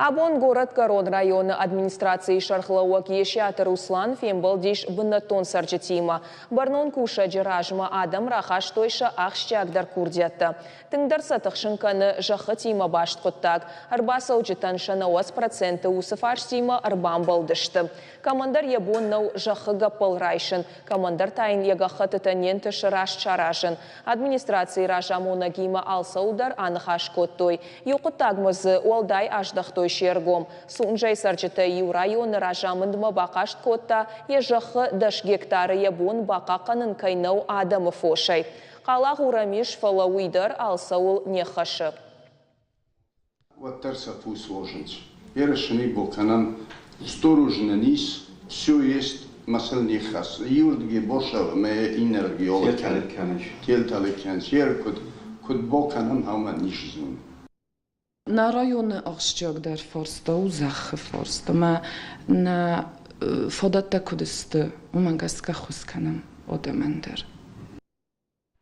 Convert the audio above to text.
Абон Горӕтгӕрон районы администрацийы сӕргълӕууӕг Есиаты Руслан фембӕлдис бынӕттон цӕрджытимӕ. Бӕрнон кусӕджы размӕ адӕм рахастой сӕ ахсджиагдӕр курдиӕттӕ. Тынгдӕр сӕ тыхсын кӕны зӕххытимӕ баст хъуыддаг. Ӕрбацӕуджытӕн сӕ 90% уыцы фарстимӕ ӕрбамбӕлдысты. Кӕмӕндӕр йӕ бон нӕу зӕххы гӕппӕл райсын, кӕмӕндӕр та йын йӕ гӕххӕттытӕ не нтысы раст саразын. Администрацийы разамонӕгимӕ алцӕуылдӕр аныхас кодтой. Иу хъуыддагмӕ дзы уӕлдай аздӕхтой се ргом. Сунжӕйы цӕрджытӕй иу районы разамындмӕ бахъаст кодта, йӕ зӕххы 10 гектары йӕ бон бахъахъхъӕнын кӕй нӕу адӕмы фосӕй. Хъалагъур ӕм ис, фӕлӕ уый дӕр алцӕуыл не ххӕссы. Уӕддӕр сӕ фус возынц. Ерысыни бокӕнӕн сторожнӕн ис, все есть, масыл не ххӕссы. Иуырдыгӕй босӕв ӕмӕ иннӕрдыгӕй олы кӕныс. Телтӕлы кӕныс. Ер куыд, куыд бокӕнӕм, ӕмӕ ницы зонын. Нӕ районы ахсджиагдӕр фарста у зӕххы фарст ӕмӕ нӕ фадӕттӕ куыд сты, уымӕ гӕсгӕ ххуыс кӕнӕм адӕмӕн дӕр.